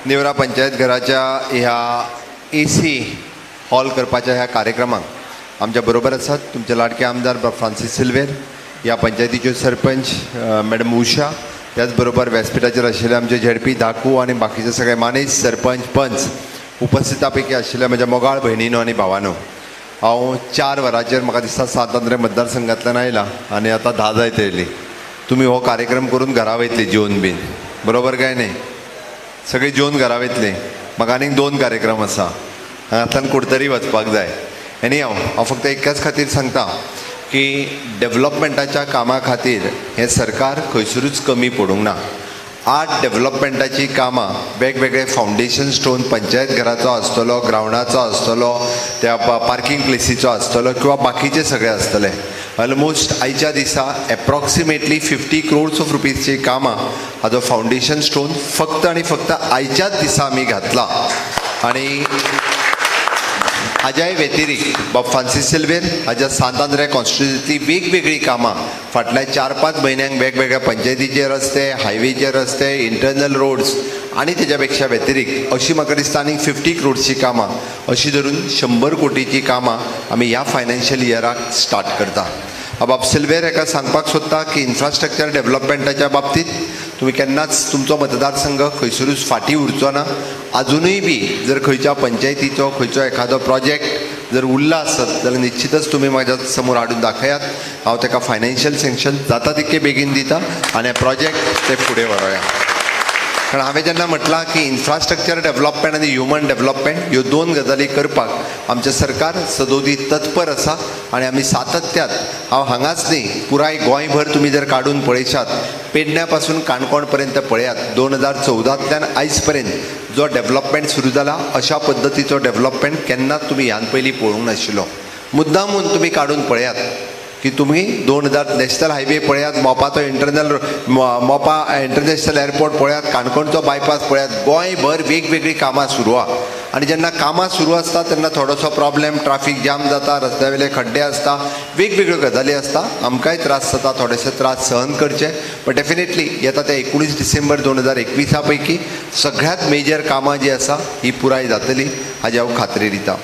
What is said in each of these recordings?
नेवरा पंचायत घराच्या ह्या AC hall करपाच्या ह्या कार्यक्रमाक आमच्या बरोबर आसात तुमचे लाडके आमदार बाब फ्रांसीस सिल्वेर, ह्या पंचायतीच्यो सरपंच मॅडम उषा, त्याच बरोबर व्यासपीठाचेर आशिल्ले आमचे झेडपी धाकू आनी बाकीचे सगळे मानेस्त, सरपंच, पंच, उपस्थिता पैकी आशिल्ल्या म्हज्या मोगाळ भयणीनो आनी भावानो, हांव 4 वरांचेर म्हाका दिसता सांत आंद्रे मतदारसंघांतल्यान आयला आनी आतां 10 जायत येयली. तुमी हो कार्यक्रम करून घरा वयतली जेवन बीन, बरोबर काय न्ही? सगळीं जेवन घरा वयतली. म्हाका आनीक 2 कार्यक्रम आसा, हांगांतल्यान कुडतरी वचपाक जाय. एनी हांव फक्त एकाच खातीर सांगता की डेवलपमेंटाच्या कामा खातीर हें सरकार खंयसरूच कमी पडूंक ना. 8 डेवलपमेंटाचीं कामां, वेगवेगळे फावंडेशन स्टोन पंचायत घराचो आसतलो, ग्रावंडाचो आसतलो, त्या पार्किंग प्लेसीचो आसतलो किंवा बाकीचे सगळे आसतले. ऑलमोस्ट आयच्या दिसा एप्रॉक्सिमेटली 50 क्रोड्स ऑफ रुपीजची कामां हाजो फावंडेशन स्टोन फक्त आनी फक्त आयच्याच दिसा आमी घातला. आनी हाज्याय व्यतिरिक्त बाब फ्रांसीस सिल्वेर हाज्या सांत आंद्रे कॉन्स्टिट्युन्सींतली वेगवेगळीं कामां फाटल्या 4-5 म्हयन्यांक वेगवेगळ्या पंचायतीचे रस्ते, हायवेचे रस्ते, इंटरनल रोड्स आनी तेज्या पेक्षा व्यतिरिक्त अशी म्हाका दिसता आनीक 50 क्रोड्सची कामां, अशी धरून 100 कोटीची कामां आमी ह्या फायनान्शियल इयराक स्टार्ट करता. बाब सिल्वेर हेका सांगपाक सोदता की इन्फ्रास्ट्रक्चर डेवलपमेंटाच्या बाबतींत तुमी केन्नाच तुमचो मतदारसंघ खंयसरूच फाटीं उरचो ना. आजुनूय बी जर खंयच्या पंचायतीचो खंयचो एखादो प्रोजेक्ट जर उरला आसत जाल्यार निश्चितच तुमी म्हाज्या समोर हाडून दाखयात. हांव ताका फायनान्शियल सँक्शन जाता तितके बेगीन दिता आनी प्रोजेक्ट ते फुडें व्हरोया. कारण हांवें जेन्ना म्हटलां की इन्फ्रास्ट्रक्चर डेवलपमेंट आनी ह्युमन डेवलपमेंट ह्यो 2 गजाली करपाक आमचें सरकार सदोदी तत्पर आसा आनी आमी सातत्यात, हांव हांगाच न्ही पुराय गोंयभर तुमी जर काडून पळयशात, पेडण्या पासून काणकोण पर्यंत पळयात, 2014तल्यान आयज पर्यंत जो डेवलपमेंट सुरू जाला अशा पद्दतीचो डेवलपमेंट केन्नाच तुमी ह्यान पयलीं पळोवंक नाशिल्लो. मुद्दामून तुमी काडून पळयात की तुमी 2000 नॅशनल हायवे पळयात, मोपाचो इंटरनल मोपा इंटरनॅशनल एअरपोर्ट पळयात, काणकोणचो बायपास पळयात, गोंयभर वेगवेगळीं कामां सुरू आहा. आनी जेन्ना कामां सुरू आसता तेन्ना थोडोसो प्रॉब्लेम, ट्राफीक जाम जाता, रस्त्या वयले खड्डे आसता, वेगवेगळ्यो गजाली आसता, आमकांय त्रास जाता, थोडेशे त्रास सहन करचे. बट डेफिनेटली येता ते 19 डिसेंबर 2021 पैकी सगळ्यांत मेजर कामां जी आसा ही पुराय जातली हाजी हांव खात्री दिता.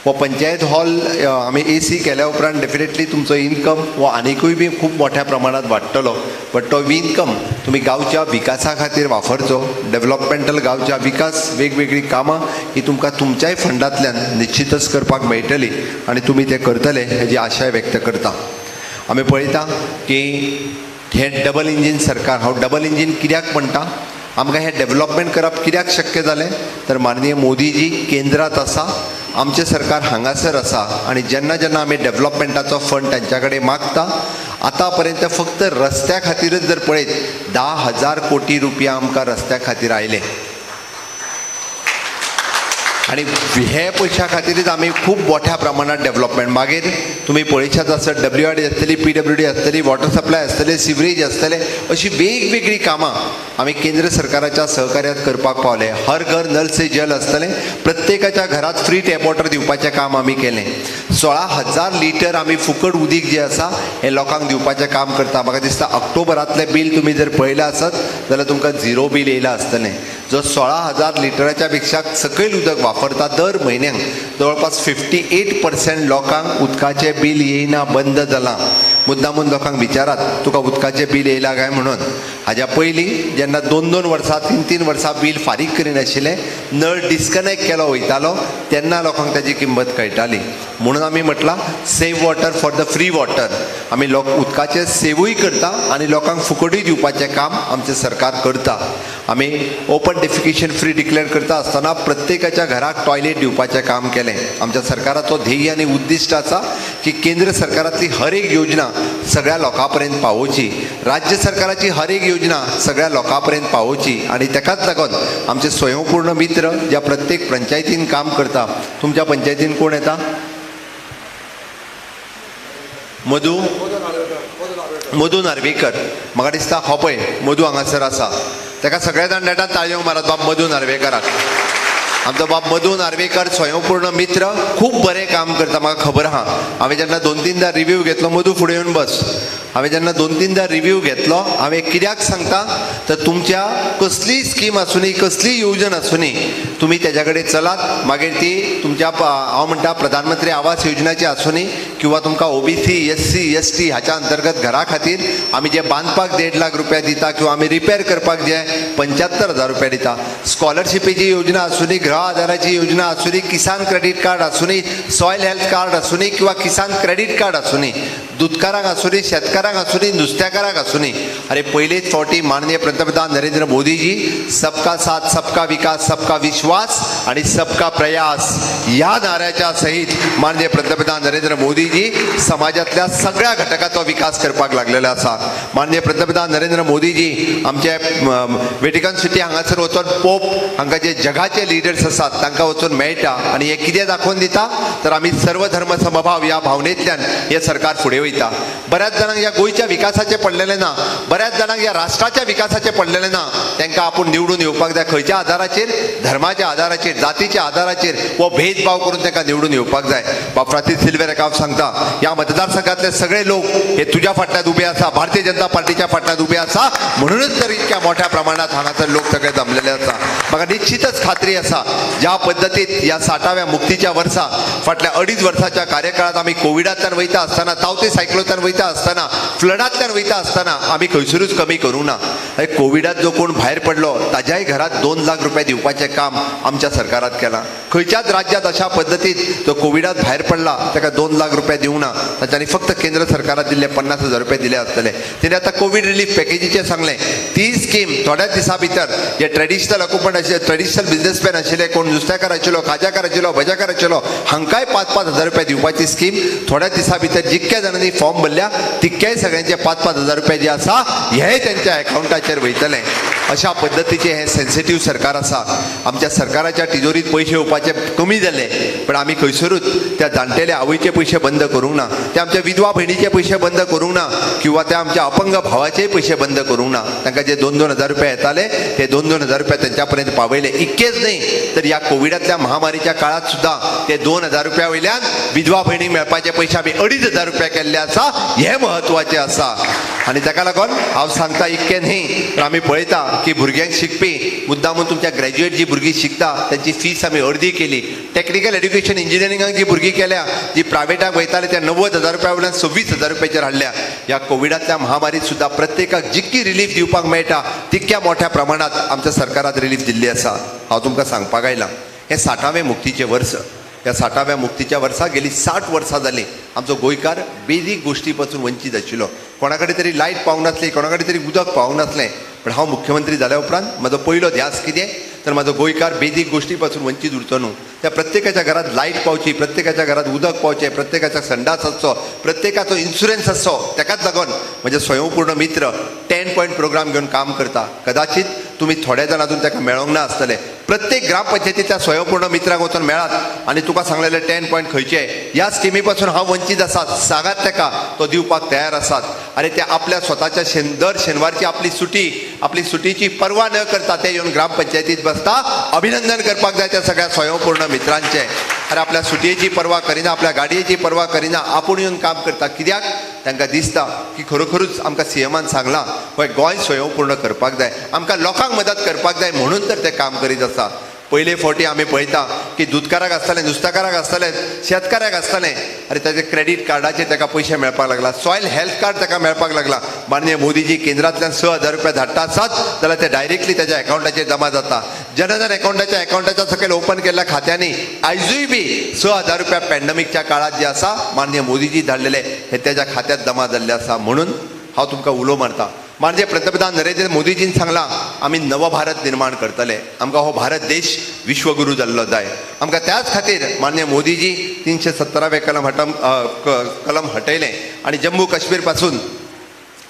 हो पंचायत हॉल आमी एसी केल्या उपरांत डेफिनेटली तुमचो इनकम हो आनिकूय बी खूब मोठ्या प्रमाणांत वाडटलो. बट तो इनकम तुमी गांवच्या विकासा खातीर वापरचो. डेवलपमेंटल गांवच्या विकास वेगवेगळीं कामां ही तुमकां तुमच्याय फंडांतल्यान निश्चितच करपाक मेळटली आनी तुमी तें करतले हेजी आशाय व्यक्त करता. आमी पळयता की हें डबल इंजीन सरकार, हांव डबल इंजीन कित्याक म्हणटा, आमकां हें डेवलपमेंट करप कित्याक शक्य जालें तर माननीय मोदीजी केंद्रांत आसा, आमचें सरकार हांगासर आसा आनी जेन्ना जेन्ना आमी डेवलपमेंटाचो फंड तांच्या कडेन मागता, आतां पर्यंत फक्त रस्त्या खातीरच जर पळयत 10,000 कोटी रुपया आमकां रस्त्या खातीर आयले आनी हे पयशा खातीरच आमी खूब मोठ्या प्रमाणात डेवलपमेंट. मागीर तुमी पळयशात आसत WRD आसतली, PWD आसतली, वॉटर सप्लाय आसतले, सिवरेज आसतले, अशी वेगवेगळीं कामां आमी केंद्र सरकाराच्या सहकार्यात करपाक पावले. हर घर नल से जल आसतलें, प्रत्येकाच्या घरात फ्री टॅप वॉटर दिवपाचें काम आमी केलें. 16,000 लिटर आमी फुकट उदीक जें आसा हें लोकांक दिवपाचें काम करता. म्हाका दिसता ऑक्टोबरांतलें बील तुमी जर पळयलां आसत जाल्यार तुमकां 0 बील येयलां आसतलें. जो 16,000 लिटराच्या पेक्षा सकयल उदक वापरता दर म्हयन्याक जवळपास 58% लोकांक उदकाचें बील येयना, बंद जालां. मुद्दामून लोकांक विचारात तुका उदकाचें बील येयलां काय म्हणून. हाज्या पयलीं जेन्ना 2-2 वर्सां 3-3 वर्सां बील फारीक करिनाशिल्लें, नळ डिस्कनेक्ट केलो वयतालो, तेन्ना लोकांक ताजी किंमत कळटाली. म्हणून आमी म्हटलां save water for the free water. आमी लोक उदकाचें सेवूय करता आनी लोकांक फुकटूय दिवपाचें काम आमचें सरकार करता. आमी ओपन डेफिकेशन फ्री डिक्लेअर करता आसतना प्रत्येकाच्या घराक टॉयलेट दिवपाचें काम केलें. आमच्या सरकाराचो ध्येय आनी उद्दिश्ट आसा की केंद्र सरकारांतली हर एक योजना सगळ्या लोकां पर्यंत पावोवची, राज्य सरकाराची हर एक योजना सगळ्या लोकां पर्यंत पावोवची. आनी ताकाच लागून आमचे स्वयंपूर्ण मित्र ज्या प्रत्येक पंचायतीन काम करता. तुमच्या पंचायतीन कोण येता? मधू, मधू नार्वेकर. म्हाका दिसता हो पळय मधू हांगासर आसा, ताका सगळे जाण नेटान ताळयो मारात बाब मधू नार्वेकराक. आमचो बाब मधू नार्वेकर स्वयंपूर्ण मित्र खूब बरें काम करता, म्हाका खबर आहा. हांवें जेन्ना 2-3 रिव्यू घेतलो, मधू फुडें येवन बस. हांवें जेन्ना दोन तीनदां रिव्यू घेतलो, हांवें कित्याक सांगता तर तुमच्या कसलीय स्कीम आसुनी, कसलीय येवजण आसुनी, तुमी तेज्या कडेन चलात. मागीर ती तुमच्या हांव म्हणटा प्रधानमंत्री आवास योजनाची आसुनी किंवा तुमकां ओबीसी, एससी, एसटी हाच्या अंतर्गत घरा खातीर आमी जे बांदपाक 1.5 लाख रुपया दिता किंवा आमी रिपेर करपाक जे 75,000 रुपया दिता, स्कॉलरशिपीची योजना आसुनी, गृह आधाराची योजना आसुनी, किसान क्रेडीट कार्ड आसुनी, सॉयल हेल्थ कार्ड आसुनी किंवा किसान क्रेडीट कार्ड आसुनी, दुदकारांक आसुनी, शेतकारांक आसुनी, नुस्त्याकारांक आसुनी. अरे पयलेच फावटी माननीय पंतप्रधान नरेंद्र मोदीजी सबका साथ, सबका विकास, सबका विश्वास आणि सबका प्रयास ह्या नाऱ्याच्या सहित माननीय पंतप्रधान नरेंद्र मोदीजी समाजातल्या सगळ्या घटकाचो विकास करपाक लागलेलो आसा. माननीय पंतप्रधान नरेंद्र मोदीजी आमचे वेटिकन सिटी हांगासर वचून पोप हांगा जे जगाचे लिडर्स आसात तांकां वचून मेळटा आनी हे कितें दाखोवन दिता तर आमी सर्व धर्म समभाव ह्या भावनेंतल्यान हे सरकार फुडें वयता. बऱ्याच जाणांक ह्या गोंयच्या विकासाचें पडलेलें ना, बऱ्याच जाणांक ह्या राष्ट्राच्या विकासाचें पडलेलें ना. तांकां आपूण निवडून येवपाक जाय. खंयच्या आधाराचेर? धर्माच्या आधाराचेर, जातीच्या आधाराचेर हो भेदभाव करून तांकां निवडून येवपाक जाय. बाब फ्रांसीस सिल्वेर हांव सांगता, ह्या मतदारसंघातले सगळे लोक हे तुज्या फाटल्यान उबे आसा, भारतीय जनता पार्टीच्या फाटल्यान उबे आसा, म्हणूनच तर इतक्या मोठ्या प्रमाणात हांगासर लोक सगळे जमलेले आसा. म्हाका निश्चितच खात्री आसा, ज्या पद्दतीत ह्या 60व्या मुक्तीच्या वर्सा फाटल्या 2.5 वर्साच्या कार्यकाळात आमी कोविडांतल्यान वयता आसतना, तावते सायक्लोनांतल्यान वयता आसतना, फ्लडांतल्यान वयता आसतना आमी खंयसरूच कमी करूंक ना. अरे कोविडात जो कोण भायर पडलो ताज्याय घरात 2 लाख रुपया दिवपाचें काम आमच्या सरकारात केलां. खंयच्याच राज्यात अशा पद्दतीत जो कोविडात भायर पडला ताका 2 लाख रुपया दिवंक ना. तांच्यांनी फक्त केंद्र सरकारात दिल्ले 50,000 रुपया दिले आसतले. तेणी आतां कोवीड रिलीफ पॅकेजीचें सांगलें, ती स्कीम थोड्याच दिसां भितर जे ट्रेडिशनल ऑक्युपंट आशिल्ले, ट्रेडिशनल बिजनेसमॅन आशिल्ले, कोण नुस्त्याकार आशिल्लो, खाज्याकार आशिल्लो, भज्याकार आशिल्लो, हांकांय 5-5 हजार रुपया दिवपाची स्कीम थोड्याच दिसां भितर जितक्या जाणांनी फॉर्म भरल्या तितक्याय सगळ्यांचे 5-5 हजार रुपया जे आसा हे त्यांच्या अकावंटाचेर वयतले. अशा पद्दतीचें हें सेन्सिटीव सरकार आसा. आमच्या सरकाराच्या तिजोरीत पयशे येवपाचे कमी जाले, पण आमी खंयसरूच त्या जाणटेल्या आवयचे पयशे बंद करूंक ना, त्या आमच्या विधवा भयणीचे पयशे बंद करूंक ना किंवा त्या आमच्या अपंग भावाचेय पयशे बंद करूंक ना. तांकां जे 2-2 हजार रुपया येताले ते 2-2 हजार रुपया त्यांच्या पर्यंत पावयले. इतकेच न्ही तर ह्या कोविडातल्या महामारीच्या काळात सुद्दां ते 2 हजार रुपया वयल्यान विधवा भयणीक मेळपाचे पयशे आमी 2.5 हजार रुपया केल्ले आसा. हे म्हत्वाचें आसा आनी ताका लागून हांव सांगता, इतकें न्ही तर आमी पळयता की भुरग्यांक शिकपी मुद्दामून तुमच्या ग्रॅज्युएट जी भुरगीं शिकता त्यांची फीस आमी अर्दी केली. टॅक्निकल एड्युकेशन इंजिनियरिंगाक जी भुरगीं केल्या, जी प्रायवेटाक वयताले त्या 90,000 रुपया वयल्यान 26,000 रुपयाचेर हाडल्या. ह्या कोविडांतल्या महामारीत सुद्दां प्रत्येकाक जितकी रिलीफ दिवपाक मेळटा तितक्या मोठ्या प्रमाणात आमच्या सरकारात रिलीफ दिल्ली आसा. हांव तुमकां सांगपाक आयलां, हें 60वें मुक्तीचें वर्स. ह्या 60व्या मुक्तीच्या वर्सा गेली 60 वर्सां जालीं आमचो गोंयकार बेजीक गोश्टी पासून वंचीत आशिल्लो. कोणा कडेन तरी लायट पावूंक नासली, कोणा कडेन तरी उदक पावूंक नासलें. पण हांव मुख्यमंत्री जाल्या उपरांत म्हजो पयलो ध्यास कितें तर म्हजो गोंयकार बेजीक गोश्टी पासून वंचीत उरचो न्हू. त्या प्रत्येकाच्या घरात लायट पावची, प्रत्येकाच्या घरात उदक पावचें, प्रत्येकाच्या संडास आसचो, प्रत्येकाचो इन्शुरन्स आसचो. ताकाच लागून म्हजे स्वयंपूर्ण मित्र 10 पॉयंट प्रोग्राम घेवन काम करता. कदाचित तुमी थोड्या जाण अजून ताका मेळोंक ना आसतले. प्रत्येक ग्रामपंचायतीच्या स्वयंपूर्ण मित्राक वचून मेळात आनी तुका सांगलेले 10 पॉयंट खंयचे, ह्या स्किमी पासून हांव वंचीत आसा सांगात ताका, तो दिवपाक तयार आसात. आनी ते आपल्या स्वताच्या दर शेनवारची आपली सुटी, आपली सुटीची पर्वा न करता ते येवन ग्रामपंचायतीत बसता. अभिनंदन करपाक जाय त्या सगळ्या स्वयंपूर्ण मित्रांचे. आनी आपल्या सुटयेची पर्वा करिना, आपल्या गाडयेची पर्वा करिना, आपूण येवन काम करता. कित्याक? तांकां दिसता की खरोखरूच आमकां सीएमान सांगलां पळय गोंय स्वयंपूर्ण करपाक जाय, आमकां लोकांक मदत करपाक जाय, म्हणून तर ते काम करीत आसा. पयले फावटी आमी पळयता की दुदकाराक आसताले, नुस्तेकाराक आसताले, शेतकाराक आसताले, आनी ताजे क्रेडीट कार्डाचेर ताका पयशे मेळपाक लागला, सॉयल हेल्थ कार्ड ताका मेळपाक लागला. माननीय मोदीजी केंद्रांतल्यान 6,000 रुपया धाडटा आसात जाल्यार ते डायरेक्टली ताज्या अकावंटाचेर जमा जाता. जनधन अकावंटाच्या सकयल ओपन केल्ल्या खात्यांनी आयजूय बी 6,000 रुपया पॅन्डमिकच्या काळात जे आसा माननीय मोदीजी धाडलेले हे त्याच्या खात्यात जमा जाल्ले आसा. म्हणून हांव तुमकां उलो मारता, माननीय पंतप्रधान नरेंद्र मोदीजीन सांगलां आमी नव भारत निर्माण करतले, आमकां हो भारत देश विश्वगुरू जाल्लो जाय. आमकां त्याच खातीर माननीय मोदीजी 370वें कलम कलम हटयलें आनी जम्मू काश्मीर पासून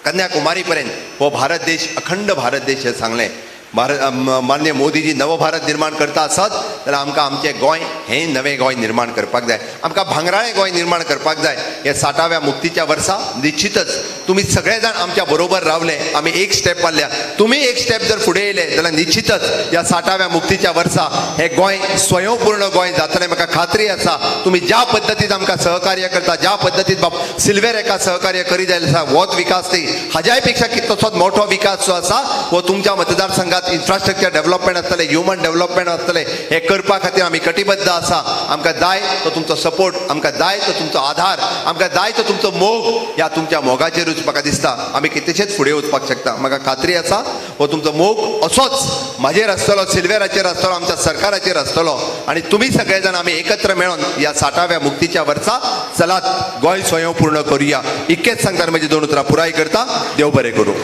कन्याकुमारी पर्यंत हो भारत देश अखंड भारत देश हें सांगलें. भारत माननीय मोदीजी नव भारत निर्माण करता आसत जाल्यार आमकां आमचें गोंय हें नवें गोंय निर्माण करपाक जाय. आमकां भांगराळें गोंय निर्माण करपाक जाय. हे 60व्या मुक्तीच्या वर्सा निश्चितच तुमी सगळे जाण आमच्या बरोबर रावले, आमी एक स्टेप मारल्या, तुमी एक स्टेप जर फुडें येयले जाल्यार निश्चितच ह्या 60व्या मुक्तीच्या वर्सा हें गोंय स्वयंपूर्ण गोंय जातलें, म्हाका खात्री आसा. तुमी ज्या पद्दतीन आमकां सहकार्य करता, ज्या पद्दतीन बाब सिल्वेर एका सहकार्य करीत जाल्यार आसा, होच विकास न्ही, हाज्याय पेक्षा कितलोसोच मोठो विकास जो आसा हो तुमच्या मतदारसंघात इन्फ्रास्ट्रक्चर डेव्हलपमेंट आसतलें, ह्युमन डेव्हलपमेंट आसतलें, हें करपा खातीर आमी कटिबद्ध आसा. आमकां जाय तो तुमचो सपोर्ट, आमकां जाय तो तुमचो आधार, आमकां जाय तो तुमचो मोग. ह्या तुमच्या मोगाचेरूच म्हाका दिसता आमी कितलेशेच फुडें वचपाक शकता. म्हाका खात्री आसा हो तुमचो मोग असोच म्हाजेर आसतलो, सिल्वेराचेर आसतलो, आमच्या सरकाराचेर आसतलो आनी तुमी सगळे जाण आमी एकत्र मेळोन ह्या 60व्या मुक्तीच्या वर्सा चलात गोंय स्वयंपूर्ण करूया. इतकेंच सांगतना म्हजी दोन उतरां पुराय करता. देव बरें करूं.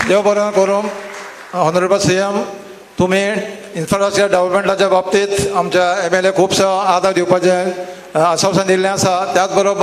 देव बरें करूं. ऑनरेबल सी एम, तुमी इन्फ्रास्ट्रक्चर डेव्हलपमेंटाच्या बाबतींत आमच्या एम एल ए खुबसो आदार दिवपाचें आश्वासन दिल्लें आसा. त्याच बरोबर